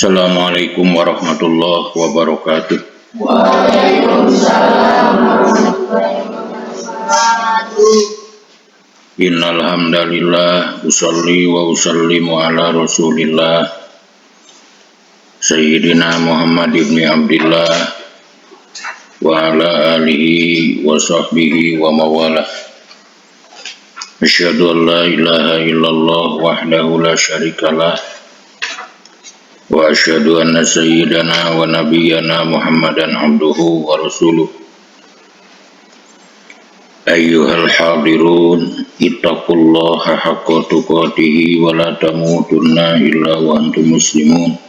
Assalamualaikum warahmatullahi wabarakatuh. Waalaikumsalam warahmatullahi wabarakatuh. Innal hamdalillah usolli wa usallimu ala Rasulillah Sayyidina Muhammad ibn Abdillah wa ala alihi wa sahbihi wa mawalah. Asyhadu an la ilaha illallah wahdahu la syarikalah wa asyhadu anna sayyidana wa nabiyyana Muhammadan abduhu wa rasuluh. Ayyuhal hadirun ittaqullaha haqqa tuqatih wa la tamutunna illa wa antum muslimun.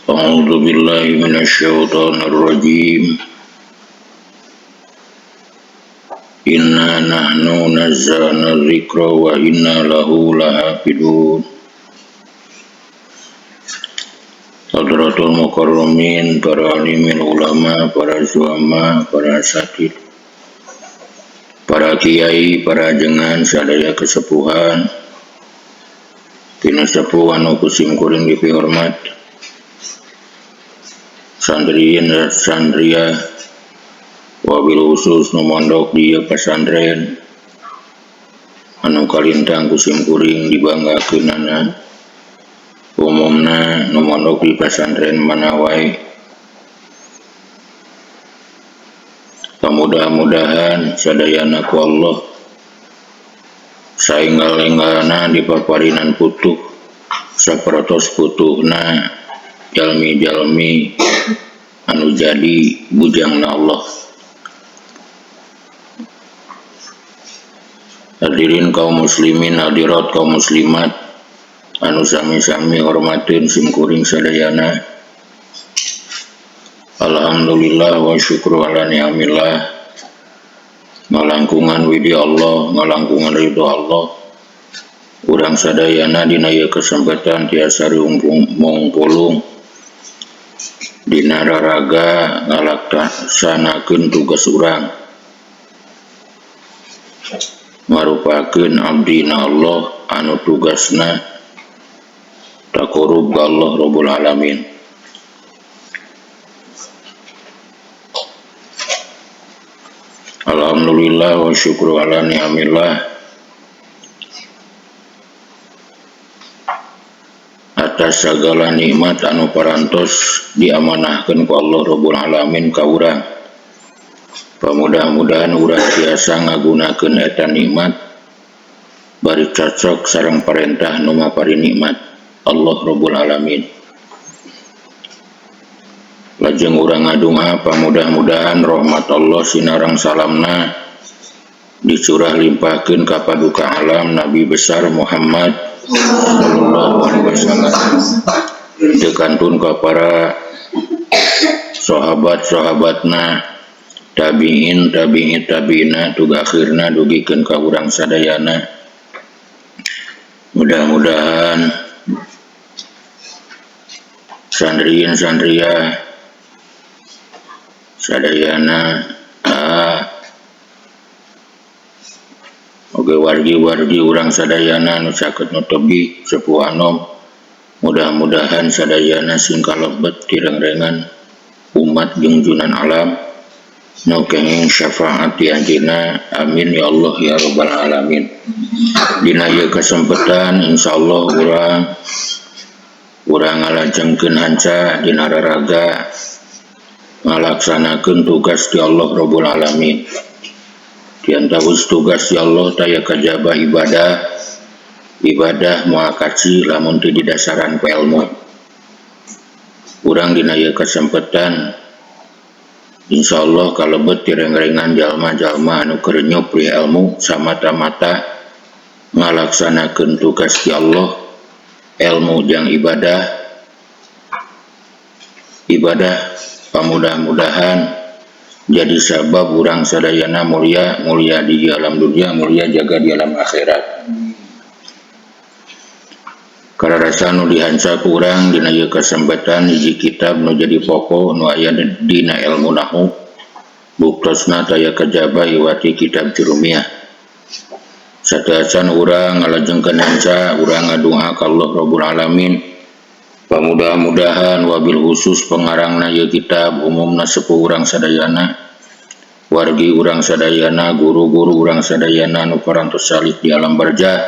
A'udzu billahi minasyaitonir rajim. Inna nahnu nazzalna dzikra wa inna lahu lahafidun. Hadratul mukarramin, para alimin ulama, para suama, para asatid, para kiai, para jengan sadaya kesepuhan, pinasepuh anu ku sim kuring dipihormat, santriin santria, wabil khusus nu mondok di ieu pasantren anu kalintang ku sim kuring dibanggakeunana, umumna nu mondok di pasantren mana wae. Mudah-mudahan sadayana ku Allah saenggal-enggalna dipaparinan putuh sapertos putuhna jalmi-jalmi anu jadi bujangna Allah. Hadirin kaum muslimin, hadirat kaum muslimat anu sami-sami hormateun sim kuring sadayana. Alhamdulillah wa syukru ala ni'amillah. Ngalangkungan widi Allah, ngalangkungan ridho Allah. Urang sadayana dina ieu kesempatan tiasa mungpulung dina raraga ngalaksanakeun tugas urang. Ngarupakeun abdina Allah anu tugasna taqarrub ka Allah Rabbul Alamin. Alhamdulillah wa syukru ala ni'amillah atas segala nikmat anu parantos diamanahkeun ku Allah Rabbul Alamin ka urang. Pamudah-mudahan urang tiasa ngagunakeun eta nikmat bari cocok sareng parentah nu mapari nikmat Allah Rabbul Alamin. Lajeng urang ngadunga pamudah-mudahan rahmat Allah sinareng salamna dicurah limpahkeun ka paduka alam Nabi besar Muhammad sallallahu alaihi wasallam. Teu kantun ka para sahabat-sahabatna, tabiin, tabi'in, tabi'ina, tuga akhirna dugikeun ka urang sadayana. Mudah-mudahan sandriin sandriah sadayana, oge wargi-wargi urang sadayana nu caket nu tebih sepuh anom, mudah-mudahan sadayana sing kalebet tirengrengan umat jungjunan alam nu kenging syafaat ti anjeunna. Amin ya Allah ya rabbal alamin. Dina ieu kesempatan insyaallah urang ngalajengkeun hanca dina raraga ngalaksanakeun tugas ti Allah Rabbul Alamin. Diantawis tugas ti Allah taya kajaba ibadah, ibadah moal kaci lamun teu didasaran ku ilmu. Urang dina ieu kesempatan insyaallah kalebet tirengrengan jalma-jalma anu keur nyupri ilmu samata-mata ngalaksanakeun tugas ti Allah, ilmu jang ibadah. Ibadah pamudah-mudahan jadi sabab urang sadayana mulia, mulia di alam dunia, mulia jaga di alam akhirat. Kararasa nu dihanca ku urang dina ieu kesempatan hiji kitab nu jadi pokok nu aya dina ilmu nahwu, buktosna taya kajaba iwati kitab Jurumiyah. Sateuacan urang ngalajengkeun hanca, urang ngadunga ka Allah Rabbul Alamin. Pamudah-mudahan wabil khusus pengarangna ieu kitab umumna sepuh urang sadayana, wargi urang sadayana, guru-guru urang sadayana nu parantos salih di alam barzah.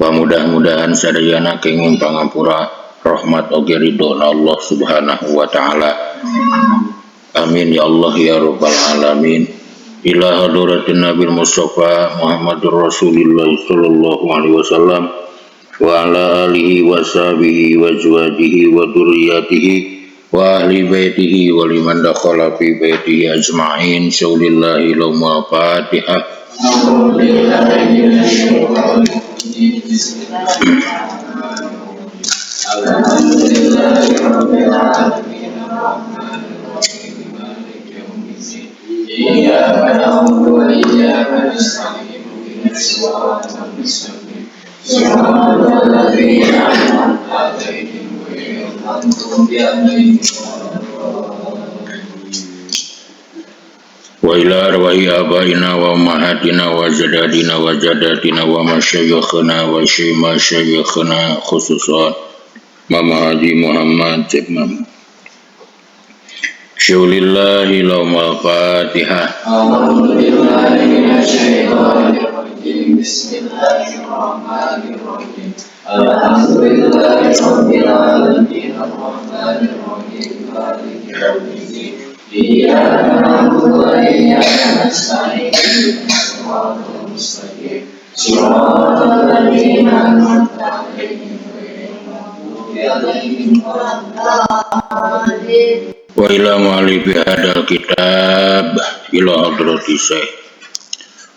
Pamudah-mudahan sadayana kenging pangampura rahmat oge ridho Allah Subhanahu wa taala. Amin ya Allah ya rabbal alamin. Ila hadratin Nabi Mustafa Muhammadur Rasulullah sallallahu alaihi wasallam wa ala alihi wa sahbihi wa azwajihi wa dzurriyyatihi wa ahli baitihi wa liman dakhala fi baitihi ajma'in. Syaulillahi lahumul Fatihah. إياك نعبد وإياك نستعين اهدنا الصراط المستقيم صراط الذين أنعمت عليهم غير المغضوب عليهم wa ila arwahi abaina wa ummahatina wa ajdadina wa jadatina wa masyayikhina wa masyayikhina khususan Mama Haji Muhammad Cek Mama. Syulillahi lahumul Fatihah. A'udzu billahi minasyaitonir rajim. Bismillahirrahmanirrahim. Alhamdulillahi rabbil alamin arrahmanir rahim maliki yaumiddin. Iyyaka na'budu wa iyyaka nasta'in. Ihdinas siratal mustaqim. Siratal ladzina an'amta 'alaihim ghairil maghdubi 'alaihim waladdallin. Wa ila mu'allifi hadal kitab ila hadrati syekh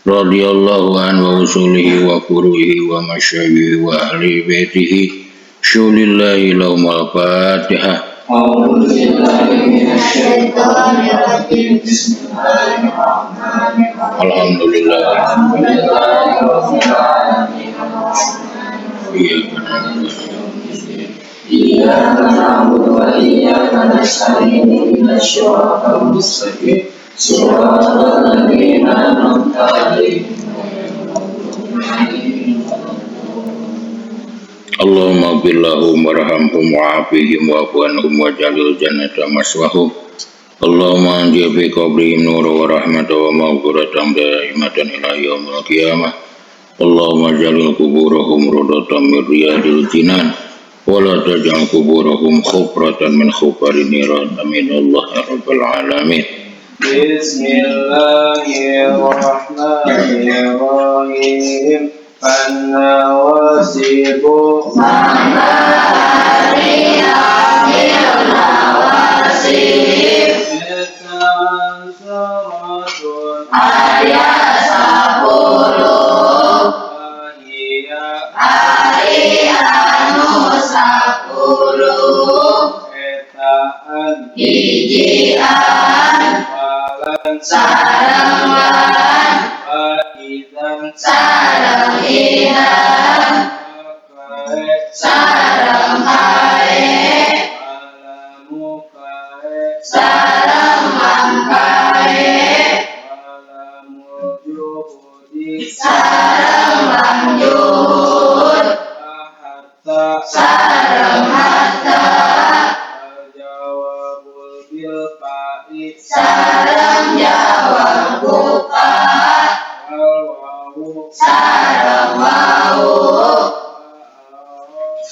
radhiyallahu anhu wa usulihi wa furu'ihi wa masyayikhi wa ahli baitihi. Syulillahi lahumul Fatihah. A'udzu billahi minasyaitonir rajim. Bismillahirrahmanirrahim. Alhamdulillah. Alhamdulillahi rabbil alamin. Iyyaka na'budu wa iyyaka nasta'in. Ihdinas siratal mustaqim. Siratal ladzina an'amta 'alaihim ghairil maghdubi 'alaihim waladdallin. Allahumma ighfir lahum warhamhum wa'afihim wa'fu anhum waj'alil jannata maswahum. Allahumma anjil fi qabrihim nura wa rahmatan wa maghfiratan daimatan ila yaumil qiyamah. Allahumma ij'al kuburahum radatan min riyadil jinan wa la taj'al kuburahum khufratan min khufarin niran. Amin Allah ya rabbal alamin. Bismillahirrahmanirrahim. An-nawasibu Saratun Ayat 10 Ahia Ari anu 10 Etaan Hijian Walan Sarengan Waidan Sareng idan Wakae Sareng kae Walamukae Sareng mangkae Walamul juhudi Sareng lanjut Ahatta Sareng harta Al-jawabul bil fa'i Sareng jawab buka Al-wawu Sareng wau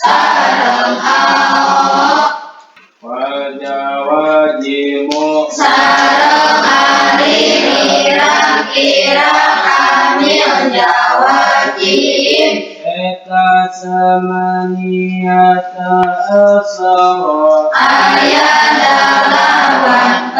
Sareng ao Wal jawajimu Sareng ari pirang-pirang amil jawajib Eta samaniyata asara Ayat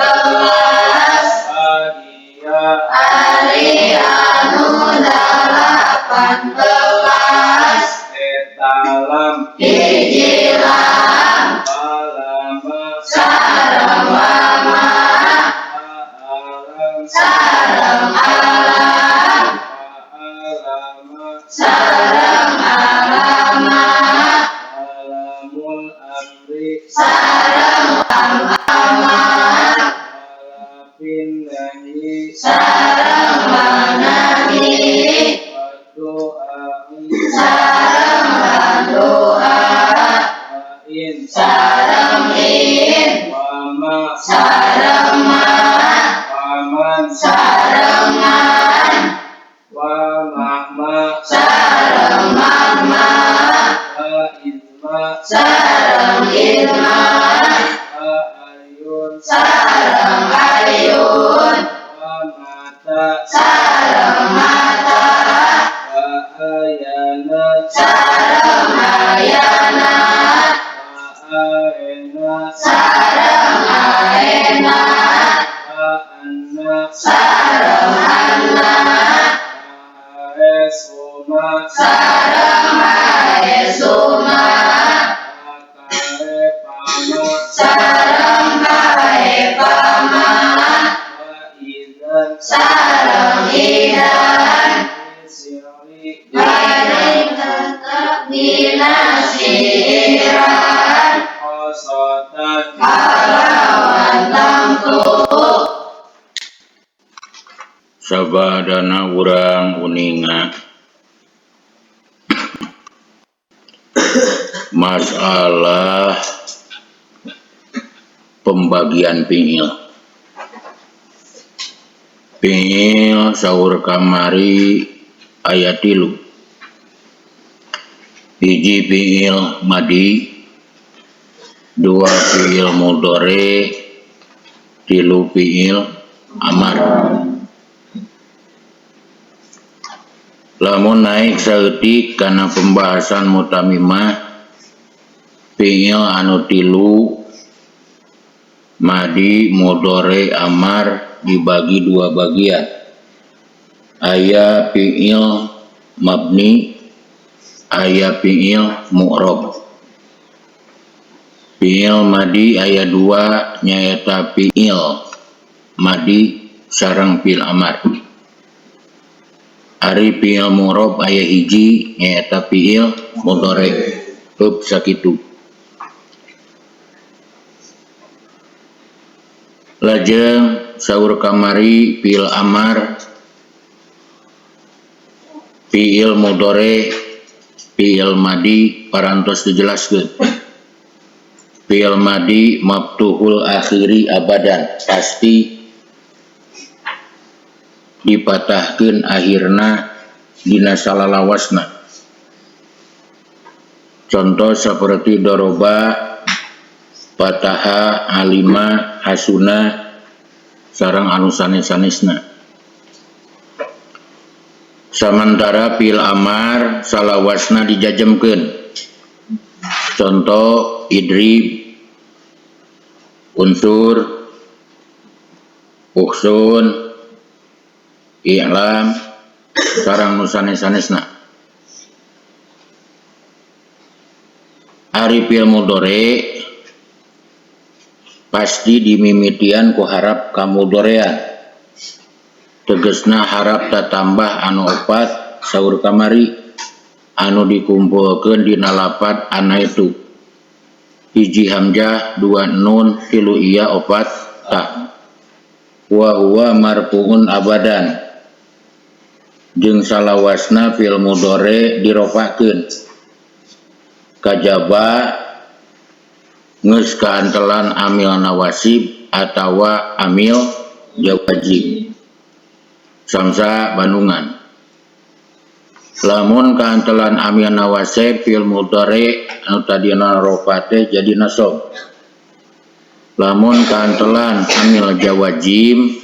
18 Ahia Ari anu 18 Etalam Hiji lam Walama Sareng wama Alam Sareng alam Wa'alama Sareng alama Alamul amri Sareng lam amar Walafin nahi Sareng manahi Wadu'ai Sareng doa Wa'in Sareng anna Sareng anna Haesuma sareng haesuma Kae pama sareng kae pama Wa idzan sareng idan Sirri bari tetep dina siiran Qasatan kalawan tangtu. Sabadana urang uninga masalah pembagian fiil. Fiil saur kamari aya 3. Hiji fiil madi, 2 fiil mudhari, 3 fiil amar. Lamun naik saeutik kana pembahasan mutamimah, fiil anu 3 madi, mudhari, amar dibagi 2 bagian. Aya fiil mabni, aya fiil mu'rob. Fiil madi aya 2 nyaeta fiil madi sareng fiil amar. Ari fiil mu'rob aya 1 nyaeta fiil mudhari. Heup sakitu. Lajeng saur kamari fiil amar, fiil mudhari, fiil madi parantos dijelaskeun. Fiil madi maftuhul akhiri abadan, pasti dipatahkeun akhirna dina salalawasna. Contoh seperti doroba, fataha, alima, hasuna, sareng anu sanes-sanesna. Samantara fiil amar salawasna dijajemkeun. Contoh idrib, unsur, uhsun, i'lam, sareng nu sanes-sanesna. Ari fiil mudhari pasti dimimitian ku harap kamudhorean. Tegesna harap tatambah anu 4 saur kamari anu dikumpulkeun dina lapad anaitu. 1 hamzah, 2 nun, 3 iya, 4 ta. Wa huwa marfuun abadan. Jeung salawasna fiil mudhari dirofakeun. Kajaba geus kaantelan amil nawasib atawa amil jawajib. Samsa bandungan. Lamun kaantelan amil nawasib fiil mudhari anu tadina rofa teh jadi nasab. Lamun kaantelan amil jawajim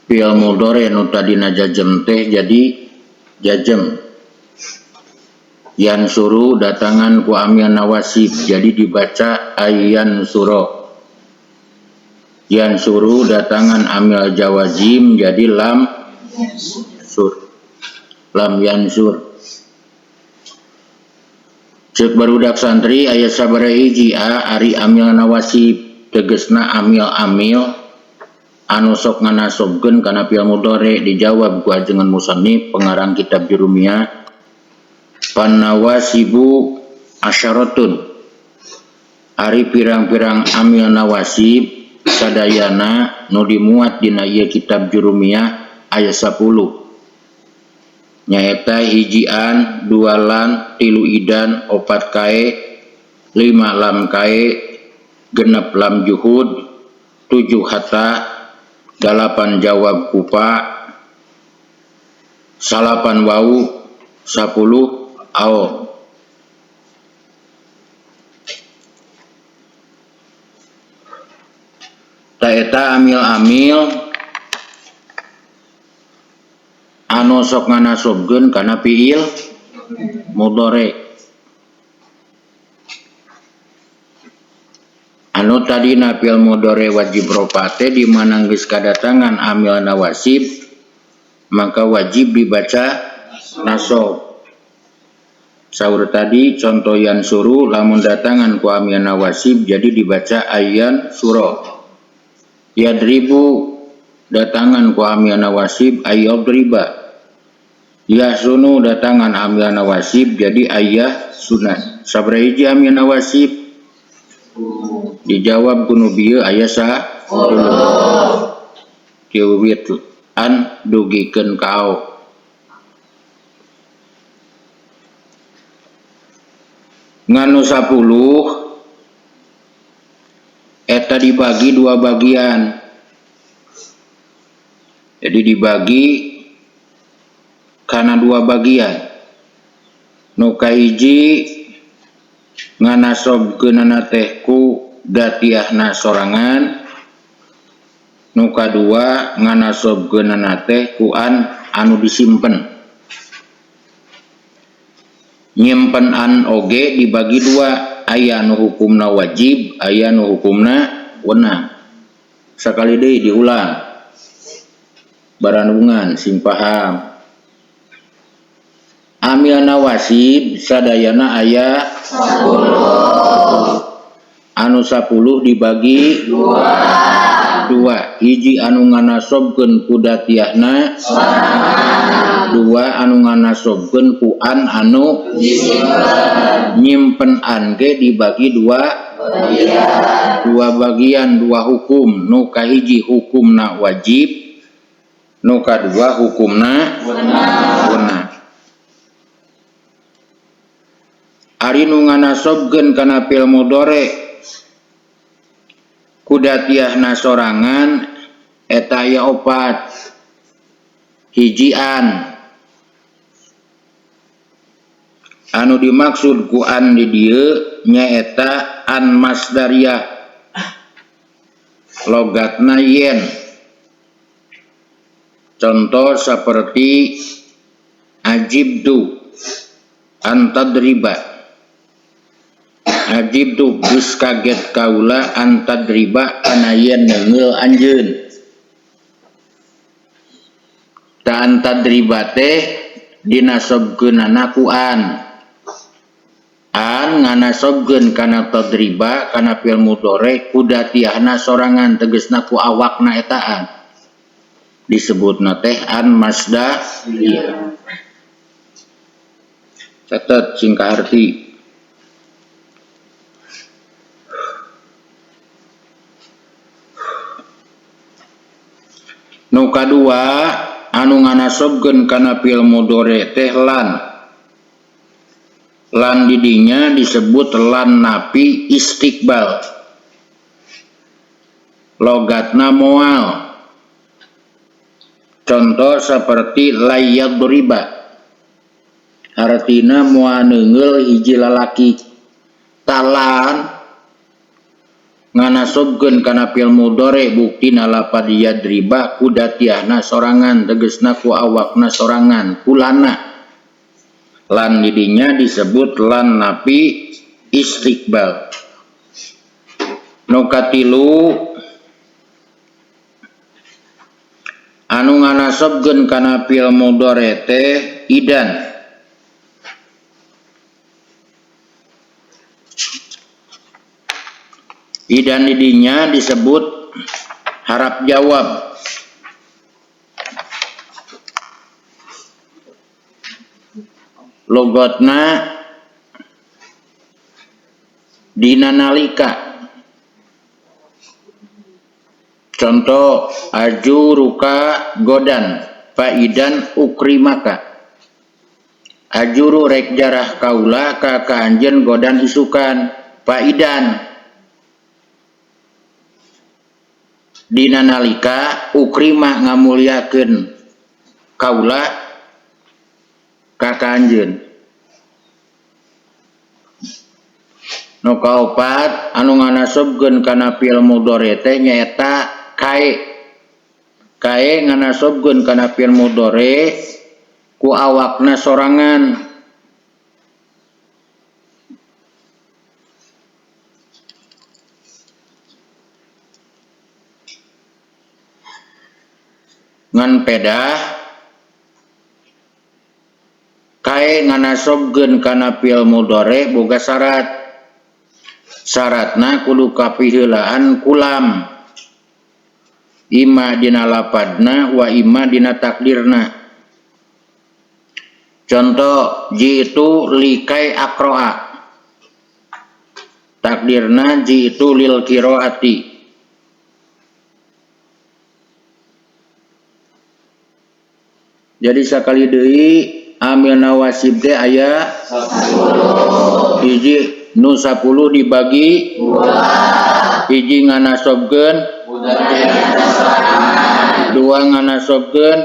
fiil mudhari nu tadina jajem teh jadi jajem. Yansuru datangan ku amil nawasib jadi dibaca ayyan suro. Yansuru datangan amil jawajim jadi lam sur. Lam yansur. Ceuk barudak santri aya sabaraha hiji a ari amil nawasib tegesna amil-amil anu sok nganasobkeun kana fiil mudhari dijawab ku ajengan musannif pengarang kitab Jurumiyah panawasibu asyaratun. Ari pirang-pirang amil nawasib sadayana nu dimuat dina ieu kitab Jurumiyah aya 10. Nyaeta 1 an, 2 lan, 3 idan, 4 kae, 5 lam kae, 6 lam juhud, 7 hatta, 8 jawab kufa, 9 wau, 10 ao. Taeta amil-amil anu sok nganasobkeun kana fiil mudhari. Anu tadina fi'il mudhari wajib rofa teh di mana geus kadatangan amil nawasib maka wajib dibaca nasab. Saur tadi contoh yansuru lamun datangan ku amil nawasib jadi dibaca ayyan suro. Yadribu datangan ku amil nawasib ayyadriba. Yahsunu datangan amil nawasib jadi ayah sunan. Sabaraha hiji amil nawasib? Dijawab ku nu bieu aya 10. Kiwit an dugikeun ka ao. Ngan nu 10 eta dibagi dua bagian. Jadi dibagi karena dua bagian. Nu kahiji nganasobkeunana teh ku datiahna sorangan, nu kadua nganasobkeunana teh ku an anu disimpen. Nyimpen an oge dibagi dua, aya nu hukumna wajib, aya nu hukumna wenang. Sakali deui diulang. Baranungan sing paham. Amil nawasib sadayana aya 10. Anu 10 dibagi 2. Hiji anu nganasobkeun ku datiahna sorangan, 2 anu nganasobkeun ku an anu disimpen. Nyimpen an ge dibagi dua bagian. Dua bagian, dua hukum. Nu kahiji hukumna wajib, nu kadua hukumna wenang. Ari nu nganasobkeun kana fi'il mudhari ku datiahna sorangan eta aya 4. Hiji an anu dimaksud ku an di dieu nyaeta an masdariyah, logatna yen. Contoh seperti ajibtu antadriba. Ajibtu geus kaget kaula antadriba kana yen neungeul anjeun. Ta antadriba teh dinasobkeunana ku an. An nganasobkeun kana tadriba kana fi'il mudhari ku datiahna sorangan, tegasna ku awakna eta an. Disebutna teh an masdariyah. Catet sing kaharti. Nu kadua anu nganasobkeun kana fi'il mudhari teh lan. Lan didinya disebut lan napi istiqbal. Logatna moal. Contoh seperti layadriba. Artina moal neungeul hiji lalaki. Talan nganasobkeun kana fi'il mudhari buktina lapad yadriba ku datiahna sorangan, tegasna ku awakna sorangan, kulana. Lan didinya disebut lan napi istiqbal. Nu katilu anu nganasobkeun kana fi'il mudhari teh idan. Idan didinya disebut harap jawab. Logotna dina nalika. Contoh ajuruka godan faidan ukrimaka. Ajuru rek jarah kaula ka ka anjeun godan isukan faidan dina nalika ukrima ngamuliakeun kaula ka ka anjeun. Nu kaopat anu nganasobkeun kana fi'il mudhari teh nyaeta kae. Kae nganasobkeun kana fi'il mudhari ku awakna sorangan. Ngan pedah kae nganasobkeun kana fi'il mudhari boga syarat. Syaratna kudu kapiheulaan ku lam. Ima dina lapadna wa ima dina takdirna. Contoh jitu likai akroa. Takdirna jitu lil qiraati. Jadi sakali deui amil nawasib teh aya 10. Hiji nu 10 dibagi 2. Hiji nganasobkeun 2 nganasobkeun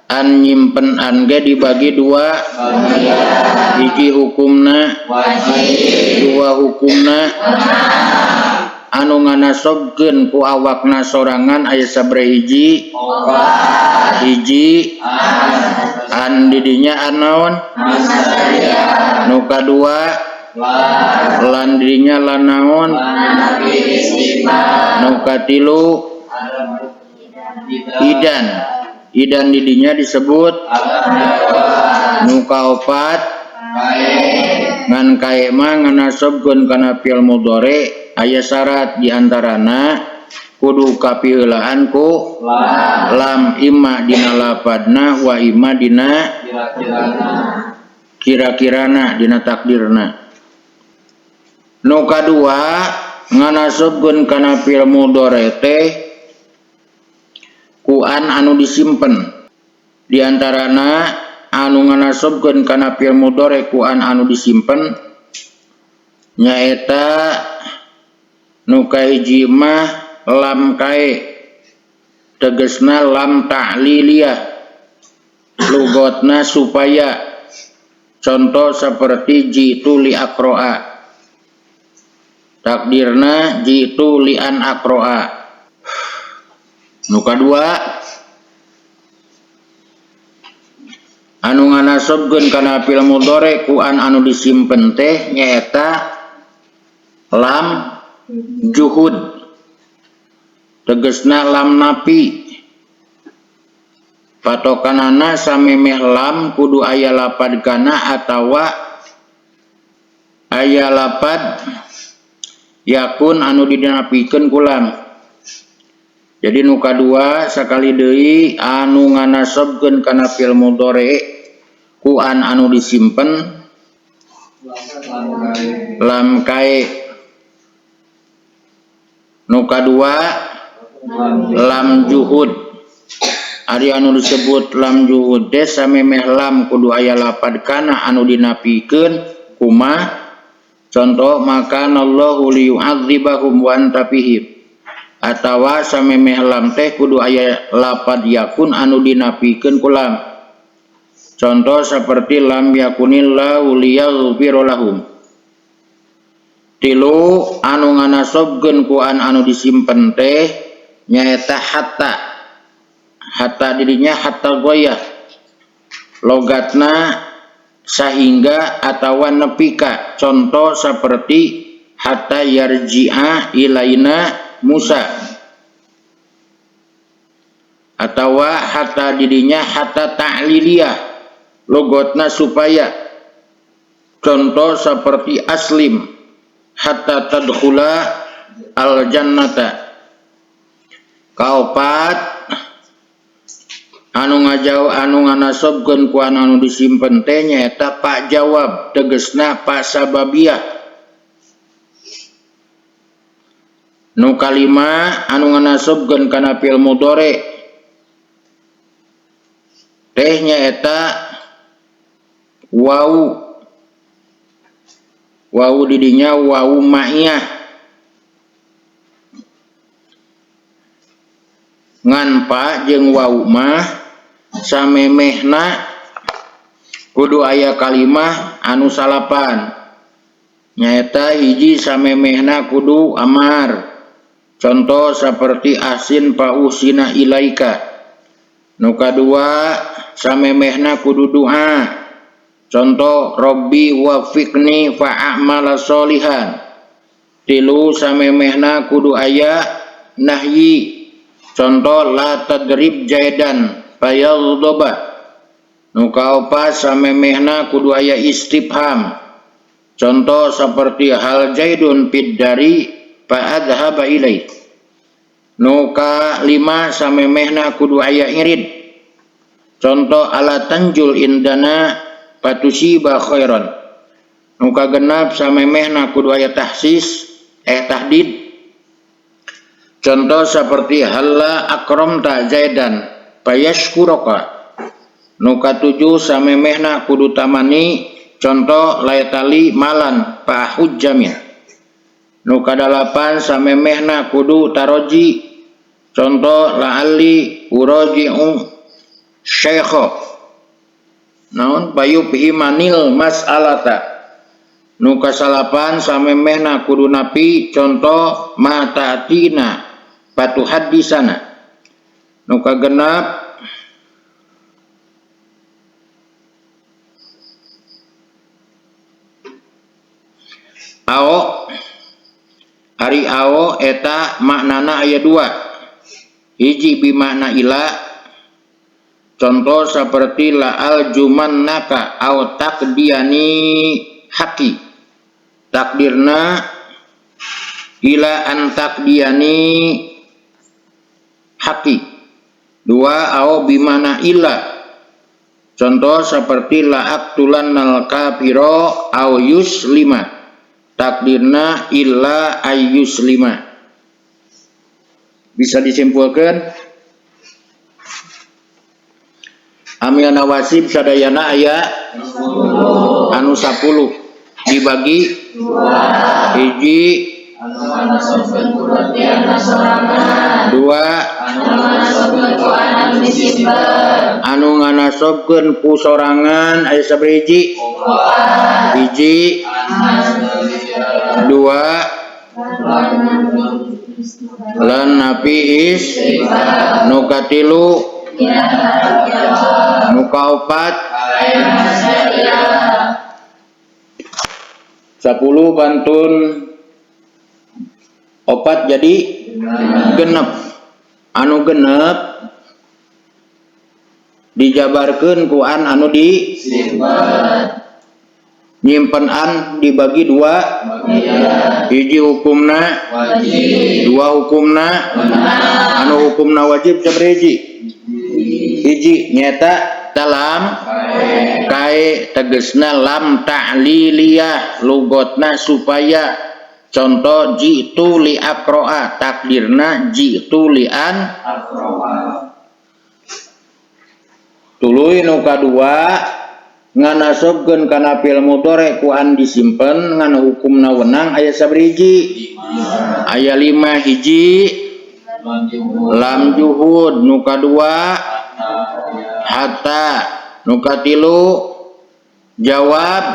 an nyimpen an ge dibagi 2. Hiji hukumna Wajib. 2 hukumna anu nganasobkeun ku awakna sorangan aya sabaraha hiji? Hiji an didinya an naon? Nu kadua lan didinya lan naon? Nu katilu idan. Idan didinya disebut nu kaopat ngan kae mah nganasobkeun kana fi'il mudhari aya syarat diantarana kudu kapiheulaan ku lam imma dina lapadna wa imma dina kira-kirana dina takdirna. Nu kadua nganasobkeun kana fi'il mudhari teh ku an anu disimpen. Diantarana anu nganasobkeun kana fi'il mudhari ku an anu disimpen nyaeta nu kahiji mah lam kae tegesna lam ta'liliyah lugotna supaya. Contoh seperti jitu li akroa takdirna jitu li an akroa. Nu kadua anu nganasobkeun kana fi'il mudhari ku an anu disimpen teh nyaeta lam juhud tegesna lam napi. Patokanana samemeh lam kudu aya lapad kana atawa aya lapad yakun anu dinapikeun ku lam. Jadi nu kadua sakali deui anu nganasobkeun kana fi'il mudhari ku an anu disimpen lam kae. Nu kadua lam juhud. Ari anu disebut lam juhud teh samemeh lam kudu aya lapad kana anu dinapikeun kumaha? Contoh maka Allahu liyu'adzibahum wa anta fihim. Atawa samemeh lam teh kudu aya lapad yakun anu dinapikeun ku lam. Contoh seperti lam yakunillahu liyaghfira lahum. Tilu anu nganasobkeun ku an anu disimpen teh nyaeta hatta. Hatta dirinya hatta goyah logatna sahingga atawa nepika. Contoh seperti hatta yarji'a ilaina Musa atawa hatta dirinya hatta ta'liliyah logotna supaya. Contoh seperti aslim hatta tadkhula al jannata. Kaopat anu ngajauh anu nganasobkeun ku anu disimpen teh nyaeta pak jawab tegesna pak sababiyah. Nu kalima anu nganasobkeun kana fi'il mudhari teh nyaeta wau. Wau didinya wau ma'iyah ngan pa jeung wau mah samemehna kudu aya kalimah anu salapan nyaeta hiji samemehna kudu amar. Contoh seperti asin pausina ilaika. Nu kadua samemehna kudu doa. Contoh Robbi wafiqni fa'amala sholihan. Tilu samemehna kudu aya nahyi. Contoh la tadrib jaidan fayaghdaba. Nu kaopat samemehna kudu aya istifham. Contoh seperti hal jaidun fid dari fa adhaba ilaih. Nu kalima samemehna kudu aya irid. Contoh ala tanjul indana fatusiba khairan. Nu kagenap samemehna kudu aya tahsis tahdid. Contoh seperti halla akramta zaidan fayashkuraka. Nu katujuh samemehna kudu tamani. Contoh laitali malan fahujjamin. Nu kadalapan samemehna kudu taroji. Contoh la'alli uraji'u syaikha. Naon payubhimanil mas'alata. Nu kasalapan samemehna kudu napi. Contoh ma ta'tina patuhaddisana. Nu kagenap ao. Ari ao eta maknana aya dua. Hiji bimakna ila. Contoh seperti la'al jumannaka au takdiani haki. Takdirna ila an takdiani haki. Dua au bimana ila. Contoh seperti la'aktulannal kafiro au yuslima. Takdirna illa ayyuslima. Bisa disimpulkan amil nawasib sadayana aya anu 10 dibagi 2 hiji dua anu nganasobkeun ku sorangan aya sabaraha hiji hiji dua lan napi is nu katilu nu kaopat 10 pantun opat jadi genep. Anu genep dijabarkeun ku an anu di nyimpen an dibagi dua hiji hukumna dua hukumna anu hukumna wajib sabaraha hiji hiji nyata talam kae tegesna lam ta'liliyah lugotna supaya. Contoh jitu li akroa takdirna jitu li an akroa. Tuluy nu kadua nganasobkeun kana fi'il mudhari ku an disimpen ngan hukumna wenang aya sabaraha hiji aya 5 hiji lam juhud nu kadua hatta nu katilu jawab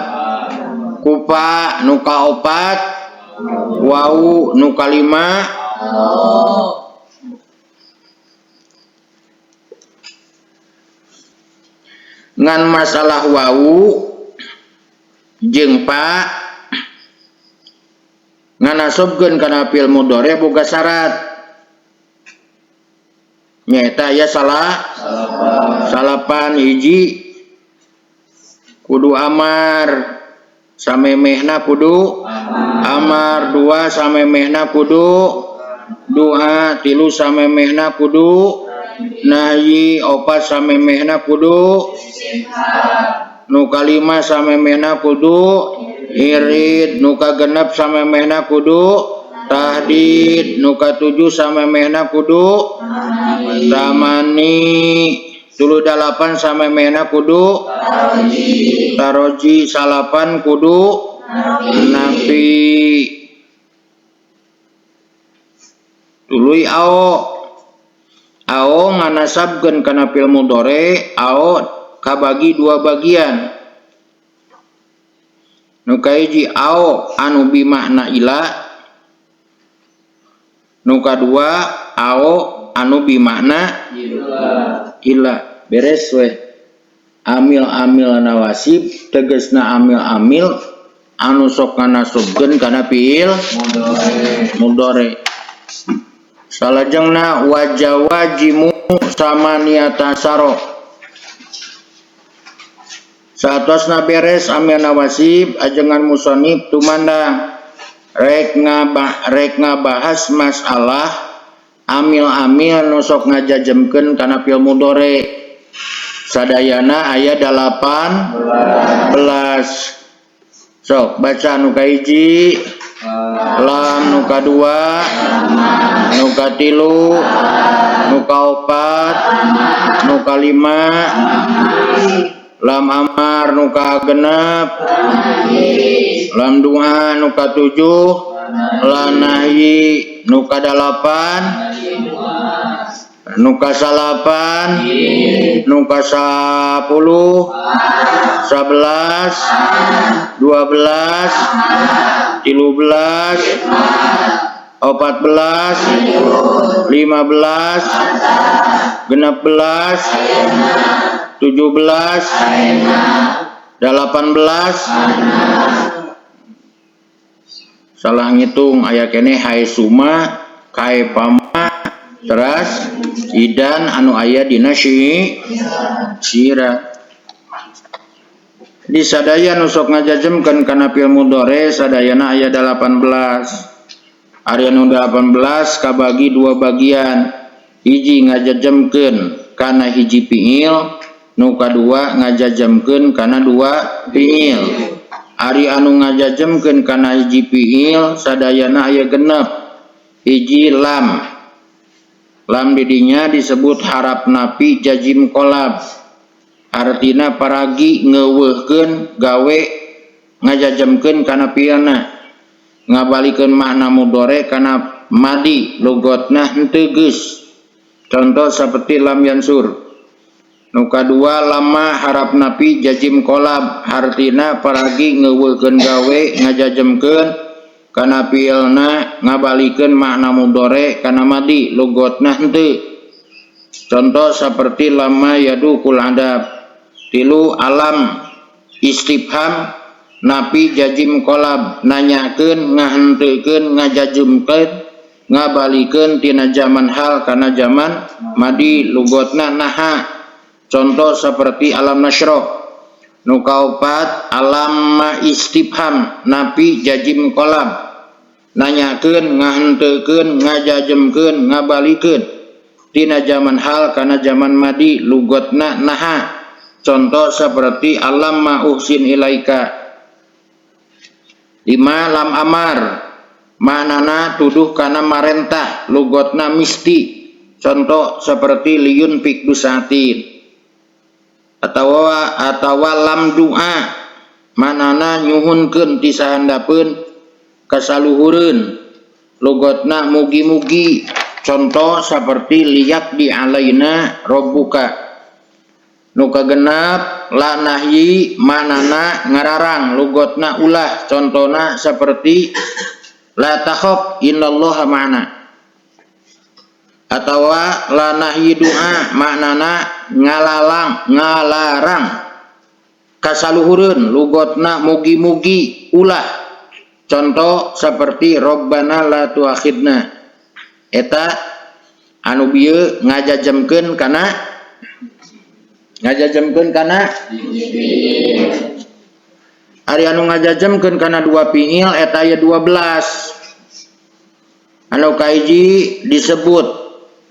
kufa nu kaopat wau nu kalima ngan masalah wau jeung pa nganasobkeun kana fi'il mudhari boga syarat nyaeta aya salah salapan hiji kudu amar samemehna kudu amar dua samemehna kudu doa tilu samemehna kudu nahyi opat samemehna kudu nu kalima samemehna kudu irid nu kagenep samemehna kudu tahdid nu katujuh samemehna kudu tamani tulu dalapan samemehna kudu taroji salapan kudu napi. Tuluy ao ao nganasabkeun kana fi'il mudhari ao kabagi dua bagian. Nu kahiji ao anu bimakna ila, nu kadua ao anu bimakna ila. Beres weh. Amil-amil nawasib tegesna amil-amil anu sok nganasobkeun kana fi'il mudhari. Salajengna wajawajimu samaniata saro. Saatosna beres amil nawasib ajengan musonib tumandang rek ngabahas masalah amil-amil nu sok ngajajemkeun kana fi'il mudhari. Sadayana aya 18. Sok baca nu kahiji, lam nu kadua, nu katilu, nu kaopat, nu kalima, lam amar nu kagenep, lam dua nu katujuh, lam nahyi nu kadalapan, nu kasalapan, nu kasapuluh, 11, 12, 13, 14, 15, 16, 17, 18. Salah ngitung aya keneh haesuma kaepama teras idan anu aya dina sira. Di sadaya nu sok ngajajemkeun kana fi'il mudhari sadayana aya 18. Ari anu 18 kabagi dua bagian. Hiji ngajajemkeun kana hiji fi'il, nu kadua ngajajemkeun kana dua fi'il. Ari anu ngajajemkeun kana hiji fi'il sadayana aya genep. Hiji lam. Lam didinya disebut harap napi jazim kolab. Artina paragi ngeuweuhkeun gawe ngajajemkeun kana fi'ilna. Ngabalikeun makna mudhari kana madi lugotna henteu geus. Contoh seperti lam yansur. Nu kadua lama harap napi jazim kolab hartina paragi ngeuweuhkeun gawe ngajajemkeun kana fi'ilna ngabalikeun makna mudhari kana madi lugotna henteu. Contoh seperti lama yadukul adab. Tilu alam istifham napi jazim kolab nanyakeun ngahenteukeun ngajajemkeun ngabalikeun tina zaman hal kana zaman madi lugotna naha. Contoh seperti alam nasroh. Nu kaopat alam ma istifham napi jazim kolab nanyakeun ngahenteukeun ngajajemkeun ngabalikeun tina zaman hal kana zaman madi lugotna naha. Contoh seperti alam ma uhsin ilaika. 5 lam amar manana tuduh kana marentah lugotna misti. Contoh seperti liyun fik dusatin. Atawa lam doa manana nyuhunkeun ti sahandapeun kasaluhureun lugotna mugi-mugi. Contoh seperti liyak di alaina robbuka. Nu kagenep la nahyi manana ngararang lugotna ulah. Contona seperti la takhaf innallaha ma'ana. Atawa la nahyi doa maknana ngalarang kasaluhureun lugotna mugi-mugi ulah. Contoh seperti robbana la tuakhidna. Eta anu bieu ngajajemkeun kana ari anu ngajajemkeun kana dua fi'il eta aya 12. Anu kahiji disebut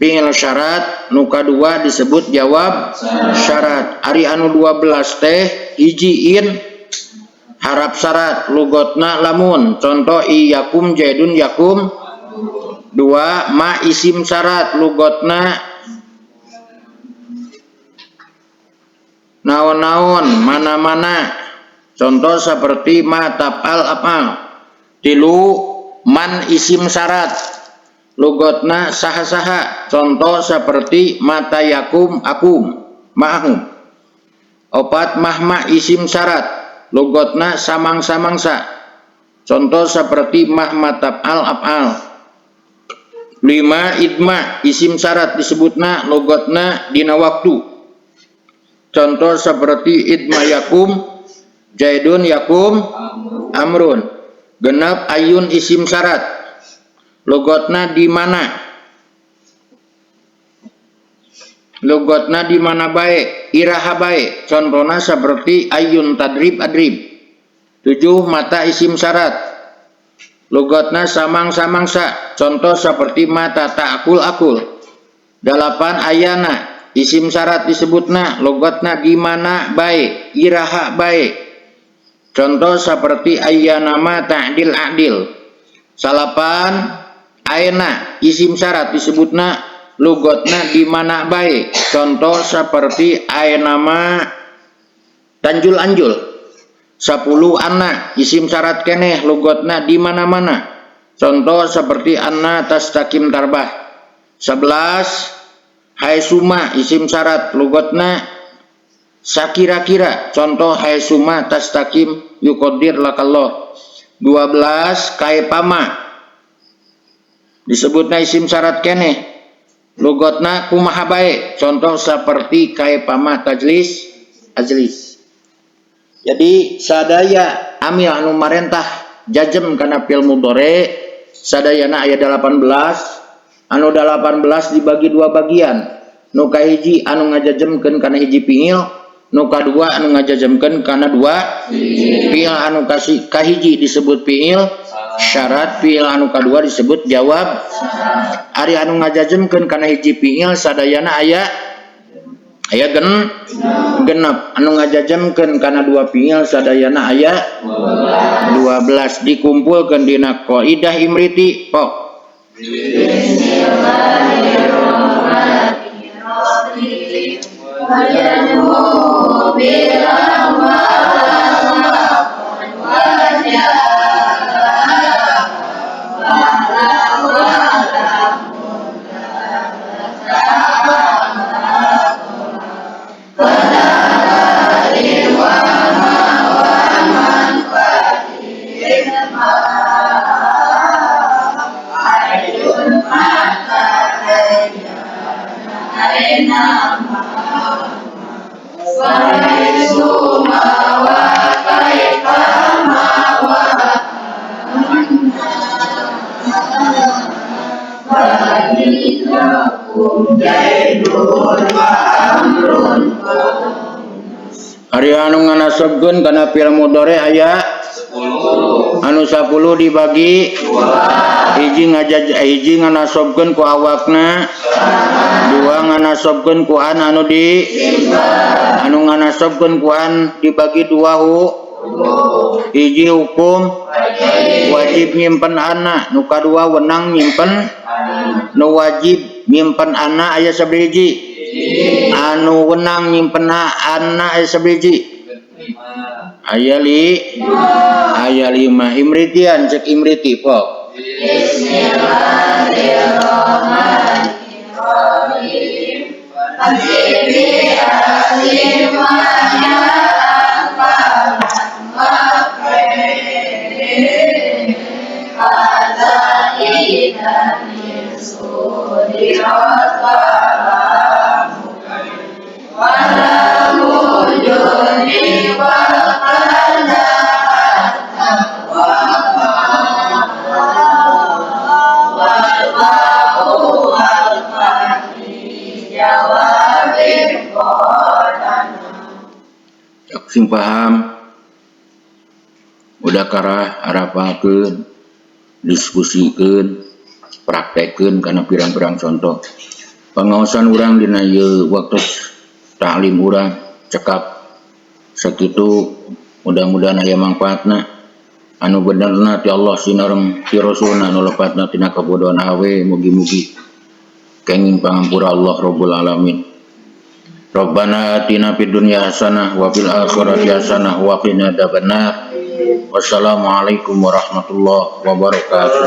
fi'il syarat, nu kadua disebut jawab syarat. Ari anu 12 teh hiji in harap syarat lugotna lamun. Contoh iyakum jaidun yakum. 2 ma isim syarat lugotna naon-naon mana-mana. Contoh seperti ma taf'al af'al. 3 man isim syarat lugotna saha-saha. Contoh seperti mata yakum akum ma'ahum. 4 mahma isim syarat lugotna samang-samangsa. Contoh seperti mahma taf'al af'al. 5 idma isim syarat disebutna lugotna dina waktu. Contoh seperti idma yakum jaidun yakum amrun. 6 ayun isim syarat lugotna di mana. Lugotna di mana bae, iraha bae. Contohna seperti ayun tadrib adrib. 7 mata isim syarat. Lugotna samang-samangsa. Contoh seperti mata ta'kul akul. 8 ayana isim syarat disebutna lugotna di mana bae, iraha bae. Contoh seperti ayyana ma ta'dil adil. 9 aena isim syarat disebutna lugotna di mana bae. Contoh seperti aena ma tanjul anjul. 10 anna isim syarat keneh lugotna di mana-mana. Contoh seperti anna tastakim tarbah. 11 haesuma isim syarat lugotna sakira-kira. Contoh haesuma tastakim yuqaddir lakallah. 12 kaepama disebutna isim syarat keneh lugotna kumaha bae. Contoh seperti kaepama tajlis ajlis. Jadi sadaya amil anu marentah jajem kana fi'il mudhari sadayana aya 18. Anu 18 dibagi dua bagian. Nu kahiji anu ngajajemkeun kana hiji fiil, nu kadua anu ngajajemkeun kana dua fiil. Anu kasih kahiji disebut fiil syarat, fiil anu kadua disebut jawab. Ari anu ngajajemkeun kana hiji fiil sadayana aya aya 6. Anu ngajajemkeun kana dua fiil sadayana aya 12. Dikumpulkeun dina kaidah imriti pok. Bismillahirrahmanirrahim. Wa bilang Ari anu nganasabkeun kana fi'il mudhari aya 10. Anu 10 dibagi 2. Hiji ngajaj hiji nganasobkeun ku awakna, 2 nganasobkeun ku an anu di anu nganasobkeun ku an dibagi 2 hiji hukum wajib nyimpen ana, nu kadua wenang nyimpen. Nu wajib nyimpen ana aya sabiji, anu wenang nyimpen ana aya sabiji, aya li aya 5. Imritian cek imriti pok. Bismillahirrahmanirrahim. Sing paham udah karah arapalkeun, diskusikan, praktekkeun kana pirang-pirang contoh. Pangaosan urang dina ieu waktu taklim urang cekap sakitu, mudah-mudahan aya mangfaatna. Anu benerna ti Allah sinareng ti Rasulna, anu lepatna tina kabodohan awe, mugi-mugi kenging pangampura Allah Rabbul Alamin. Rabbana atina fid dunya hasanah wa fil akhirati hasanah wa qina adzabannar. Wassalamualaikum warahmatullahi wabarakatuh.